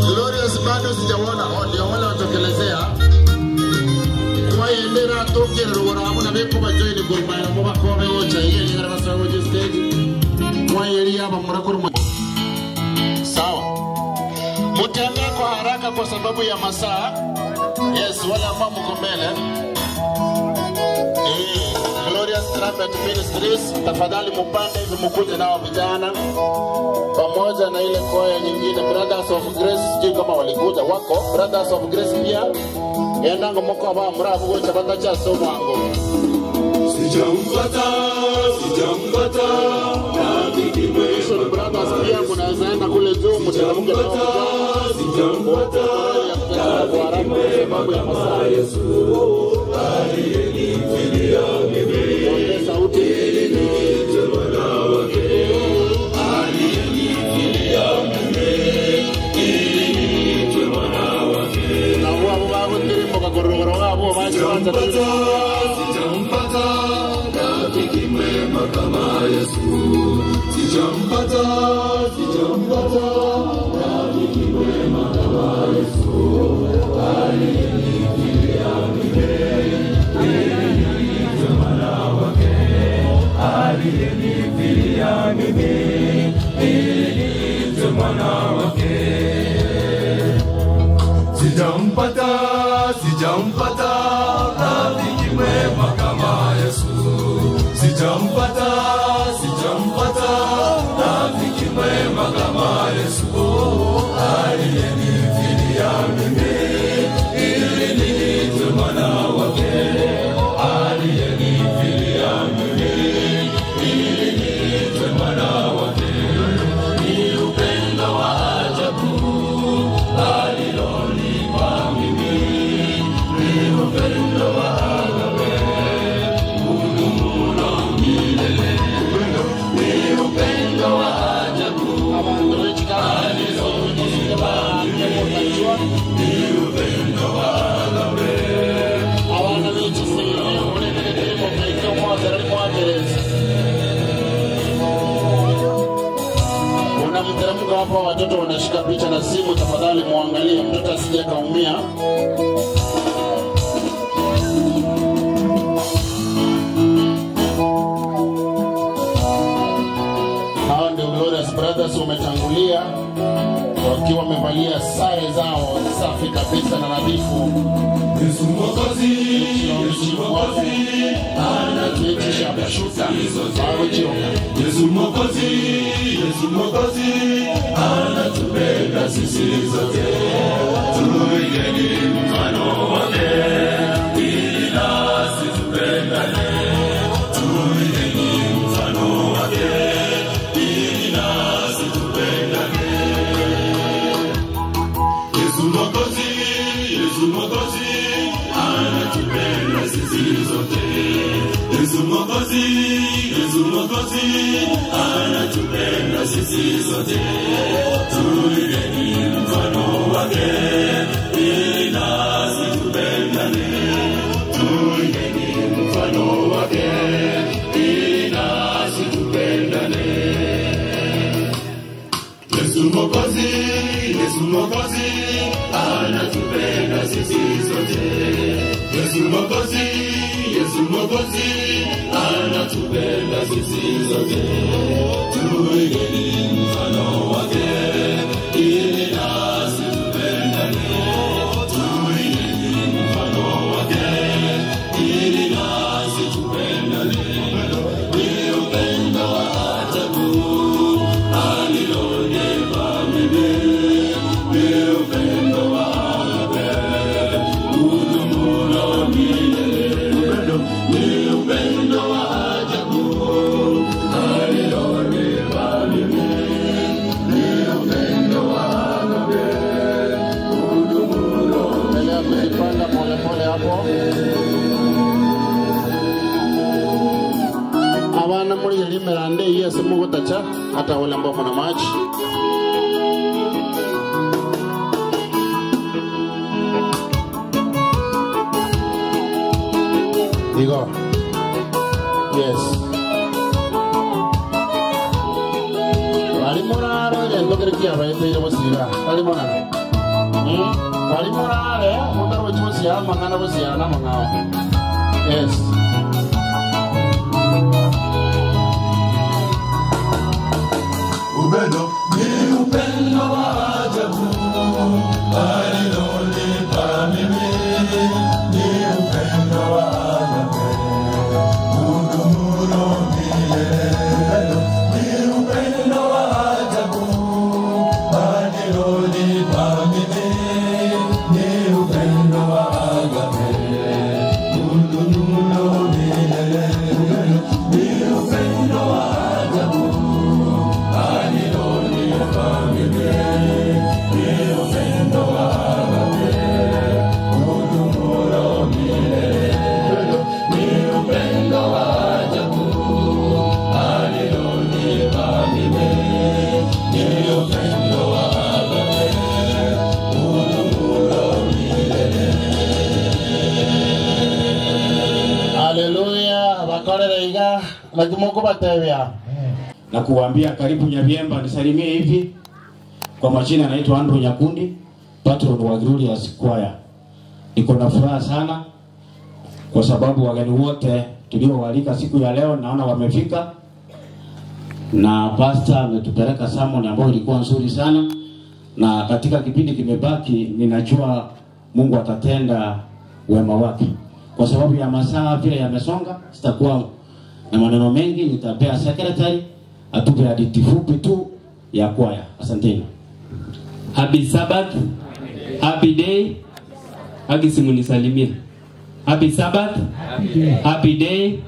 Glorious bado sijaona, ndio wale watokelezea. Twayendera tokera rugora hamwe beko bajoin gurumaya mo bakome ocha iye ngara basawo stage. Twayelia bamurakuru. Sawa. Mutembee kwa haraka kwa sababu ya masaa. Yes, wale ambao mko mbele. Glorious Trumpet Ministries, tafadhali mupande hivi mkuje nao vijana pamoja na ile kwaya nyingine Brothers of Grace, sijui kama walikuja wako Brothers of Grace pia. Endango mko aba murabu gocha batacha somo ango. Sijampata, sijampata rafiki mwema. Brothers pia mnaweza enda kule juu mteremke nao. Sijampata rafiki mwema kama Yesu aliyenifilia mimi. Sauti ili niitwe mwana wake, aliyenifilia mimi ili niitwe mwana wake. Na huwa baba ndirimo kagorogoro abo Sijampata, sijampata rafiki mwema kama Yesu. Sijampata, sijampata rafiki mwema kama Yesu aliyenifilia mimi ili niitwe mwana wake, aliyenifilia mimi ili niitwe mwana wake. Sijampata, sijampata rafiki mwema kama Yesu. Sijampata, sijampata rafiki mwema kama Yesu aliyenifilia mimi ili niitwe mwana wake, aliyenifilia mimi ili niitwe mwana wake. Ni upendo wa ajabu alilonipa mimi, ni upendo wa agape udumulo milele. Ni upendo wa ajabu alilonipa mimi, ni upendo wa agape. Abana b'ikisenge uremerere mu mwazara mwagereza. Kuna mteremko hapa, watoto wanashika picha na simu, tafadhali muangalie mtoto asije kaumia. Hao ndio Glorious Brothers wametangulia wakiwa wamevalia sare zao safi kabisa na nadhifu. Yesu Mwokozi, Yesu Mwokozi anatupenda sisi zote. Yesu Mwokozi, Yesu Mwokozi anatupenda sisi zote. Tuigeni mfano wake ili nasi tupendane. Tuigeni mfano wake ili nasi tupendane. Yesu Mwokozi, Yesu Mwokozi anatupenda sisi zote. Yesu Mwokozi, Yesu Mwokozi anatupenda sisi zote. Tuigeni mfano wake ili nasi tupendane. Tuigeni mfano wake ili nasi tupendane. Yesu Mwokozi, Yesu Mwokozi anatupenda sisi zote. Yesu Mwokozi, Yesu Mwokozi anatupenda sisi zote. Tuigeni mfano wake ili nasi tupendane. Tuigeni mfano wake ili nasi tupendane. Ni upendo wa ajabu alilonipa mimi, ni upendo wa agape udumulo milele. Ni upendo wa ajabu alilonipa mimi, ni upendo wa agape udumulo. Endelea kujipanga polepole hapo. Abana muri limerande yese mugotacha hata wale ambao kuna maji. Digo. Yes. Bali muraro yendo kile abaete bosira ali mwana wali morale mutaro chosia mangana bosia na mangao. Yes. Upendo ni upendo wa ajabu alilonipa mimi, ni upendo wa ajabu udumulo milele. Upendo ni upendo wa ajabu alilonipa mimi, ni upendo wa ajabu udumulo milele. Upendo ni upendo wa ajabu alilonipa mimi, ni upendo wa ajabu udumulo milele. Ni upendo wa ajabu alilonipa mimi, ni upendo wa ajabu udumulo milele. Haleluya, bakorere iga lakimoko batebya na kuwaambia karibu Nyabiemba. Nisalimie hivi kwa majina, naitwa Andrew Nyakundi, patron wa Glorious Choir. Niko na furaha sana kwa sababu wageni wote tuliowalika siku ya leo naona wamefika, na pastor ametupeleka sermon ambayo ilikuwa nzuri sana, na katika kipindi kimebaki ninajua Mungu atatenda wema wake. Kwa sababu ya masaa vile yamesonga, sitakuwa na maneno mengi, nitapea secretary atupe hadithi fupi tu ya kwaya. Asanteni. Happy Sabbath. Happy day. Haki simunisalimie. Happy Sabbath. Happy day.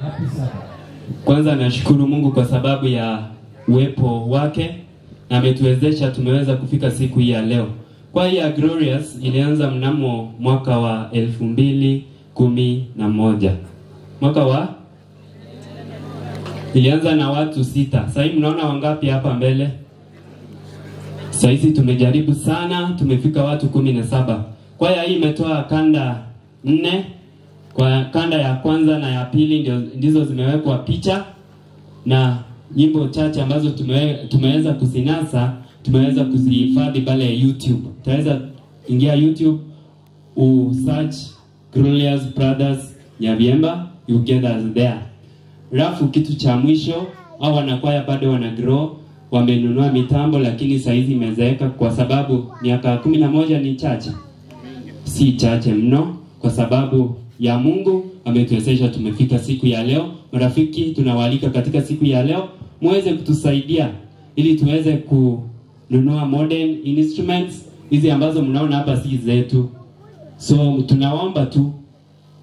Kwanza nashukuru Mungu kwa sababu ya uwepo wake na ametuwezesha tumeweza kufika siku hii ya leo. Kwaya ya Glorious ilianza mnamo mwaka wa 2011. Mwaka wa ilianza na watu 6. Sasa hivi mnaona wangapi hapa mbele? Sasa hizi tumejaribu sana, tumefika watu 17. Kwaya hii imetoa kanda 4. Kwa kanda ya kwanza na ya pili ndizo zimewekwa picha na nyimbo chache ambazo tumeweza kuzinasa, tumeweza kuzihifadhi pale YouTube. Utaweza ingia YouTube, u search Glorious Brothers Nyabiemba, you get us there. Rafu kitu cha mwisho, hao wanakwaya bado wana grow, wamenunua mitambo lakini saizi imezeeka kwa sababu miaka 11 ni chache. Si chache mno, kwa sababu ya Mungu ametuwezesha tumefika siku ya leo. Marafiki, tunawaalika katika siku ya leo muweze kutusaidia ili tuweze kununua modern instruments hizi ambazo mnaona hapa si zetu. So tunaomba tu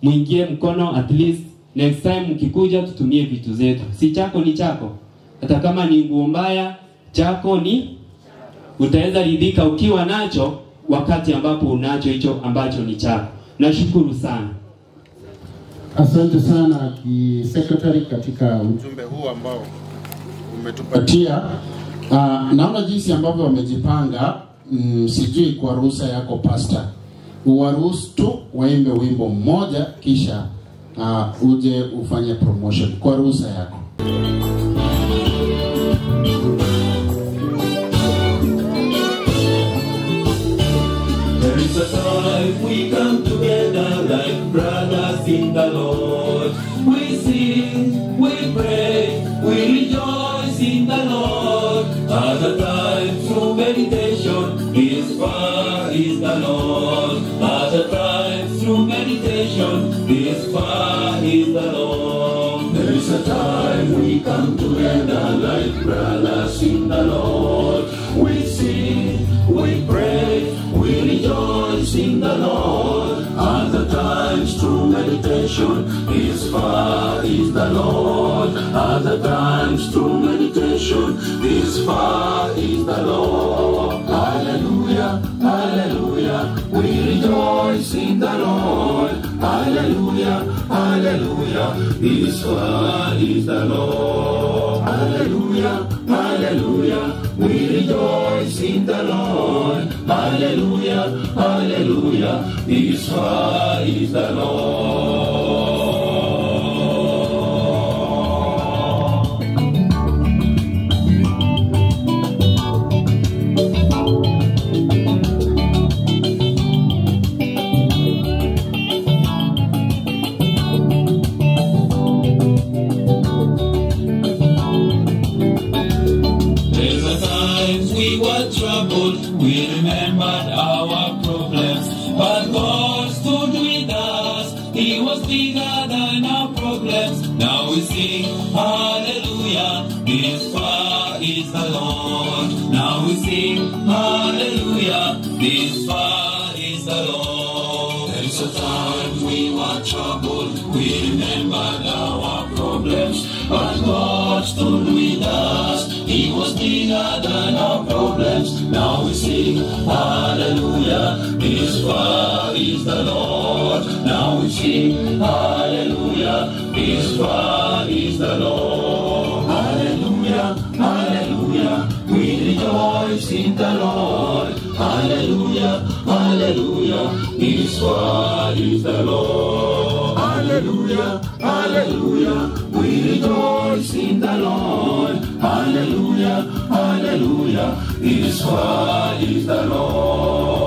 muingie mkono, at least next time mkikuja tutumie vitu zetu. Si chako ni chako. Hata kama ni nguo mbaya, chako ni utaweza ridhika ukiwa nacho wakati ambapo unacho hicho ambacho ni chako. Nashukuru sana. Asante sana ki secretary katika ujumbe huu ambao umetupatia. Naona jinsi ambavyo wamejipanga. Sijui kwa ruhusa yako pastor, uwaruhusu tu waimbe wimbo mmoja kisha uje ufanye promotion kwa ruhusa yako. There is a time we come together like brothers in the Lord. We sing, we pray, we rejoice in the Lord. Other times through meditation, this far is the Lord. Other times through meditation, this far is the Lord. There is a time we come together like brothers in the Lord. We sing, we pray, we rejoice in the Lord. Other times through meditation, this far is the Lord. Other times through meditation, this far is the Lord. Hallelujah, hallelujah, we rejoice in the Lord. Hallelujah, hallelujah, this far is the Lord. Hallelujah, hallelujah, we rejoice in the Lord. Hallelujah, hallelujah, this far is the Lord. times we were troubled, we remembered our problems. But God stood with us, He was bigger than our problems. Now we sing, hallelujah, this far is the Lord. Now we sing, hallelujah, this far is the Lord. There is a time we were troubled, we remembered our problems. But God stood with us, He was bigger than our problems. Now we sing, hallelujah, this far is the Lord. Now we sing, hallelujah, this far is the Lord. Hallelujah, hallelujah, we rejoice in the Lord. Hallelujah, hallelujah, this far is the Lord. Hallelujah, hallelujah, we rejoice in the Lord. Hallelujah, hallelujah, this far is the Lord.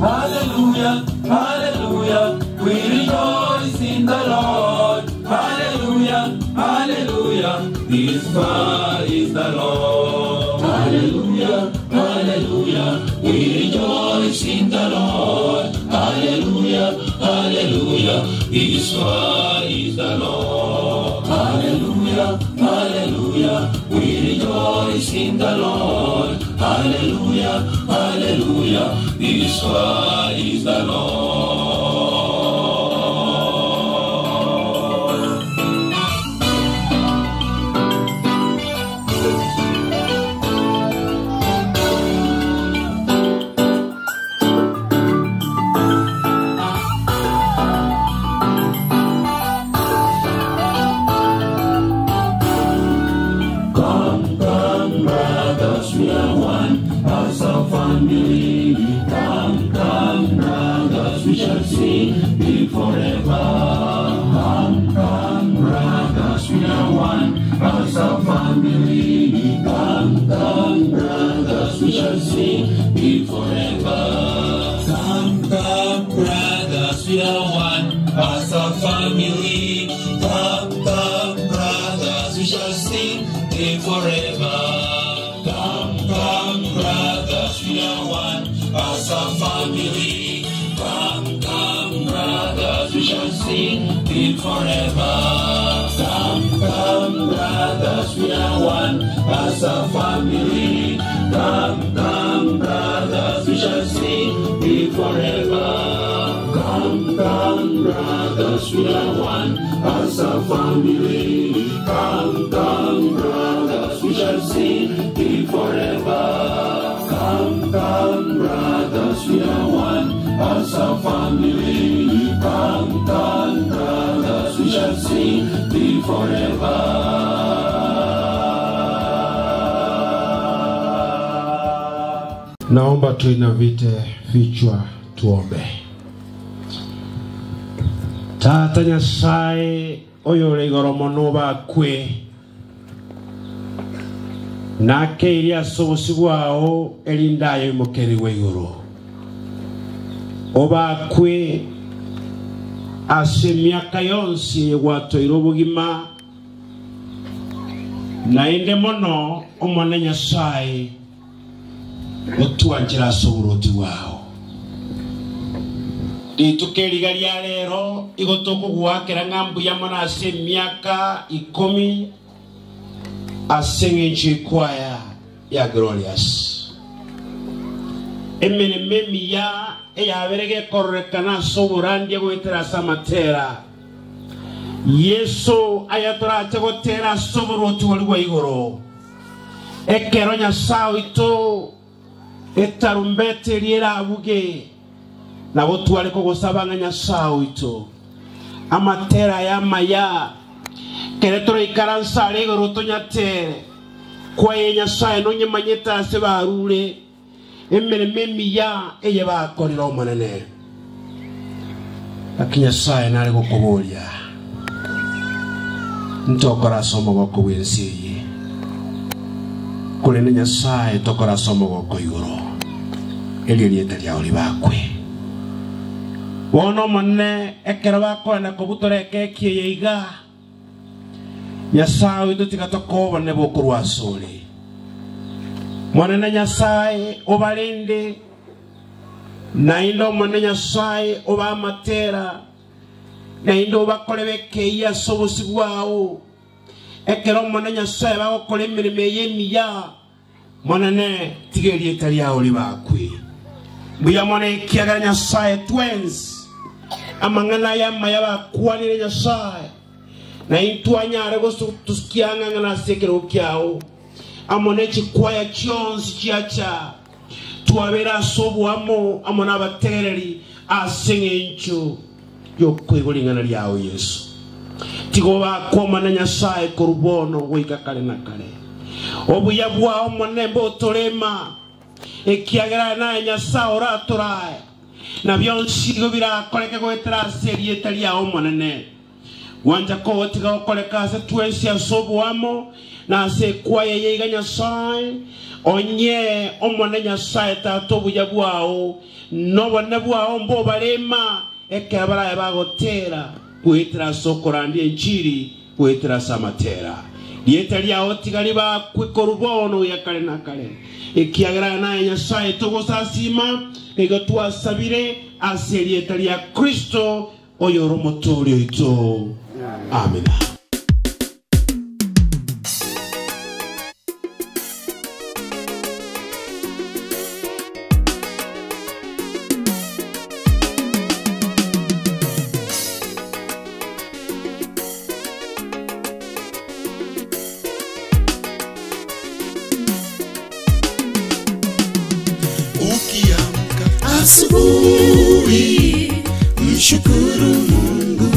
Hallelujah, hallelujah, we rejoice in the Lord. Hallelujah, hallelujah, this far is the Lord. Hallelujah, hallelujah, we rejoice in the Lord. Hallelujah, hallelujah, this far is the Lord. Hallelujah, hallelujah, we rejoice in the Lord. Hallelujah, hallelujah, this far is the Lord. Come, come, brothers, we are one as a family. Come, come, brothers, we shall sing be forever. Come, come, brothers, we are one as a family. Come, come, brothers, we shall sing be forever. Come, come, brothers, we are one as a family. Come, come, brothers, we shall sing be forever. Come, come, brothers, we are one as a family. Come, come, brothers, we shall sing be forever. Come, come, brothers, we are one as a family. Come, come, brothers, we shall sing be forever. Come, come, brothers, we are one as a family. Come, come, brothers, we shall sing be forever. Come, come, brothers, we are one as a family. Come, come, brothers, we shall sing be forever. Naomba tuinavite vichwa tuombe. Tata Nyasaye oyo igoro mono bakwe nake iria sobosigwao elindayo imokeriwe igoro obakwe ase miaka yonsi gwatoire obogima naende mono omwana Nyasaye otwanjira ase oboroti bwao rituka ria rero igotoko gwakera ng'ambu ya mono ase emiaka 10 ase eng'encho ekwaya ya Glorious emirimo emiya eyabere gekororekana ase oborandia goetera ase amatera Yesu ayatorache gotera ase oboroti bori bwa igoro ekero Nyasaye oito etarumbete rierabuge nabo tware kogosabanga Nyasaye oito amatera yamaya kere toroikaransa are igoro tonyatere kwaye Nyasaye nonyemanyete ase barure emirimo emiya eye bakorire omonene. Lakini Nyasaye nare gokoboria Ntokora somo goko wensiye. Kule ni Nyasaye tokora somo goko igoro. Elio rieta ria ori bakwe. Wono monene ekero bakona kobutora ekeki yeiga. Nyasaye oito tiga tokobone bokorwa sore. Monene Nyasaye obarinde na indo monene Nyasaye obamatera na indo bakorebeke ase obosi bwao. Ekero monene Nyasaye bagokora emirimo eye emiya monene tiga erieta riao ribakwe. Mbuya mono ekiagera Nyasaye twensi amang'ana yamaya bakwanire Nyasaye na intwanyare gotusikiang'ang'ana ase ekero kiao amo nechikwaya chionsi chiacha twabera ase oboamo amo nabategereri ase eng'encho yokoigwa ring'ana riao Yesu. Tigo bakwomana Nyasaye korwa bono goika kare na kare. Obuya bwao monene mbotorema ekiagera naye Nyasaye oratorae na bionsi igo birakoreke goetera ase erieta riao monene. Gwanja kogotiga gokoreka ase twensi ase oboamo na ase ekwaya yeiga Nyasaye onye omone Nyasaye tata obuya bwao nobone bwao mbobarema ekero baraye bagotera goetera ase okorandia enchiri goetera ase amatera. Rieta riao tiga ribakwe korwa bono ya kare na kare. Ekiagera naye Nyasaye togosasima igo twasabire ase erieta ria Kristo oyoro omotori oito. Amina. Ukiamka asubuhi mshukuru Mungu,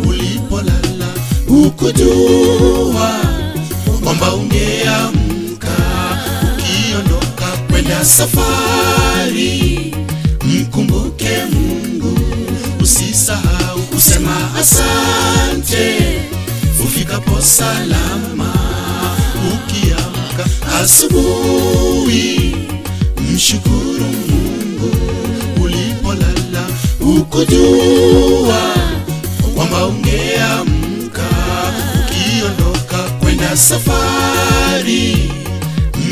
ulipolala hukujua kwamba ungeamka. Ukiondoka kwenda safari mkumbuke Mungu, usisahau kusema asante ufikapo salama. Ukiamka asubuhi mshukuru Mungu, ulipolala hukujua kwamba ungeamka. Ukiondoka kwenda safari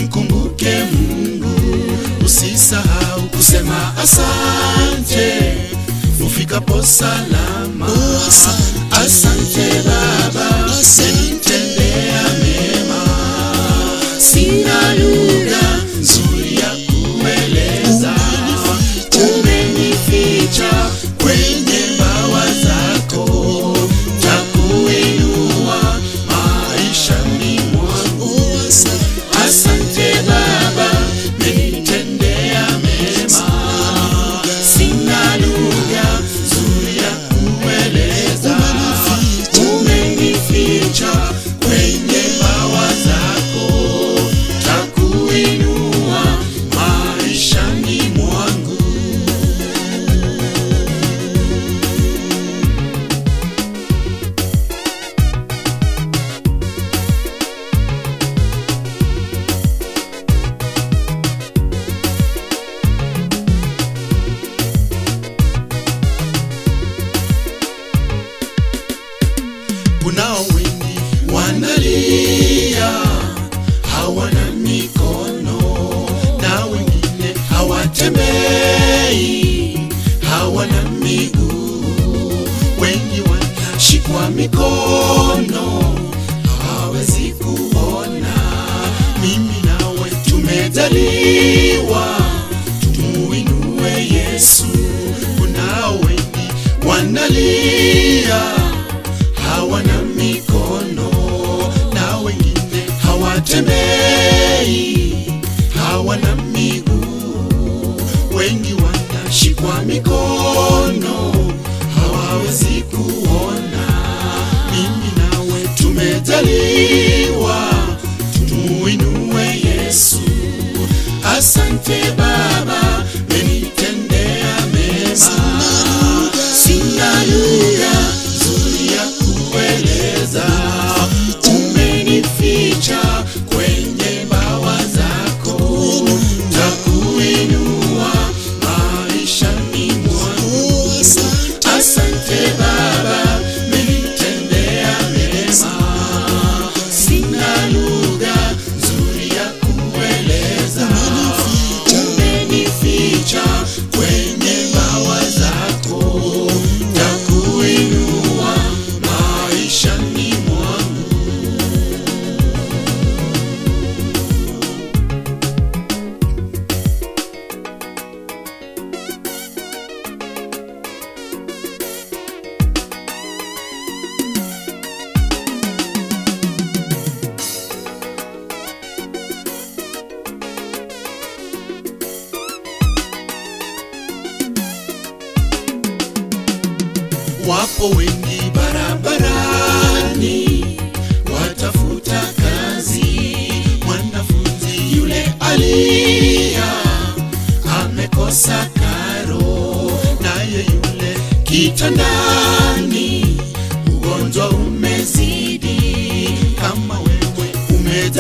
mkumbuke Mungu, usisahau kusema asante ufikapo salama. Asante Baba, umenitendea mema, sina lugha nzuri ya kueleza. Umenificha kwenye mbawa zako, takuinua maishani mwangu. Asante Baba, umenitendea mema, sina lugha nzuri ya kueleza. Umenificha kwenye mbawa zako, takuinua maishani mwangu. Kunao wengi wanalia hawana mikono, na wengine hawatembei hawana miguu. Wengi wanashikwa mikono hawawezi kuona. Mimi nawe tumejaliwa tumuinue Yesu. Kunao wengi wanalia hawana mikono, na wengine hawatembei hawana miguu. Wengi wanashikwa mikono hawawezi kuona. Mimi nawe tumejaliwa tumuinue Yesu. Asante Baba, umenitendea mema, sina lugha nzuri ya kueleza.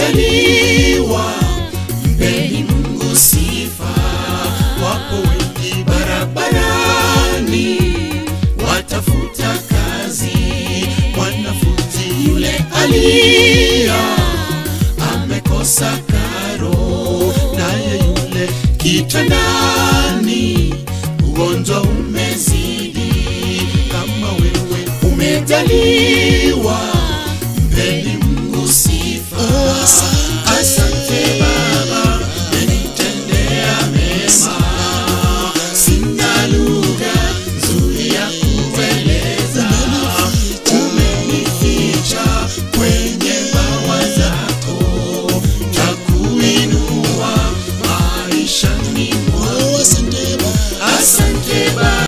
umejaliwa, mpeni Mungu sifa. Wapo wengi barabarani watafuta kazi, mwanafunzi yule alia amekosa karo, naye yule kitandani ugonjwa umezidi. Kama wewe umejaliwa, mpeni Mungu sifa. Asante Baba, umenitendea mema, sina lugha nzuri ya kueleza. Umenificha kwenye bawa zako, takuinua maishani mwangu. Asante Baba.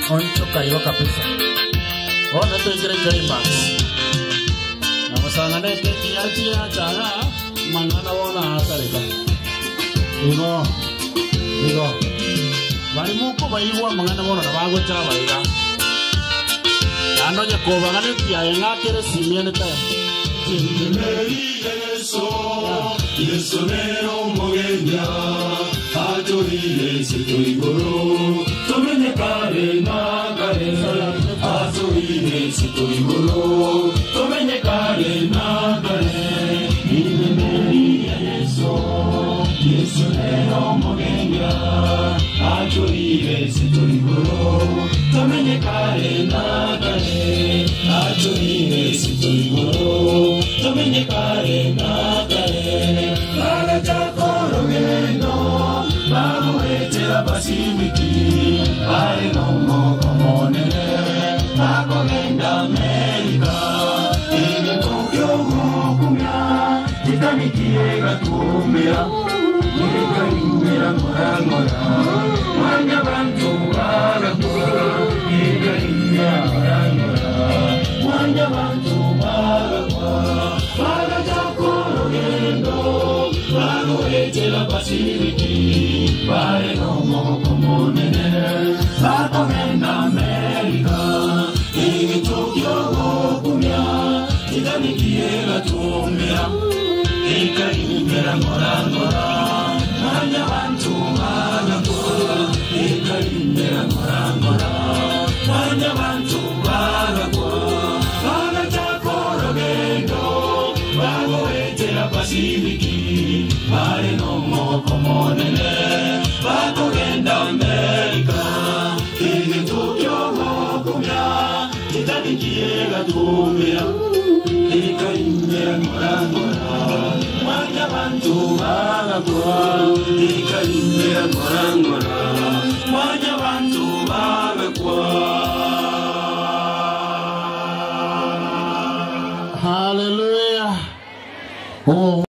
Onchoka ilo kabisa. Ona tuingire climax. Na musangane keki ya changa mangana wona atareka. Igo. Igo. Bali muko baigwa mangana wona na bago chaba iga. Ano nyakoba gane tia engakere simiene ta. Yesu nero mogenya atorire sitoigoro tomenye kare na kare atorire sitoigoro tomenye kare na kare inemeri Yesu Yesu nero mogenya atorire sitoigoro tomenye kare na kare atorire sitoigoro tomenye kare na kare